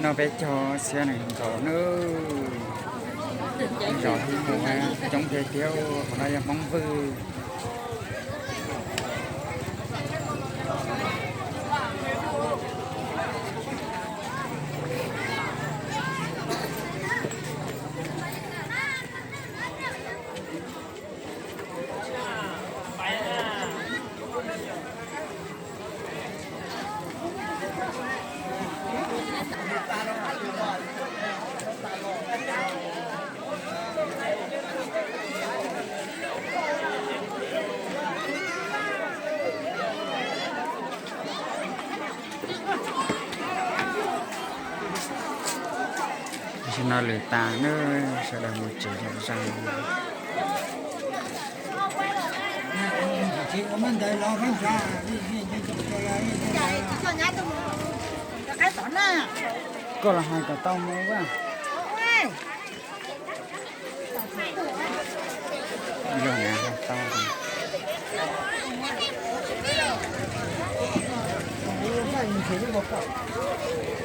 No peb cog xiab nees nkaum nawb. Zos Hib Mus coob tiag tiag, qhov no yog Hmoob Vwj. Tam sim no lwm tas nawb, sawv daws mus tsev zom zaws. Koj los hais kom tau mus a. Yog na, hais tau.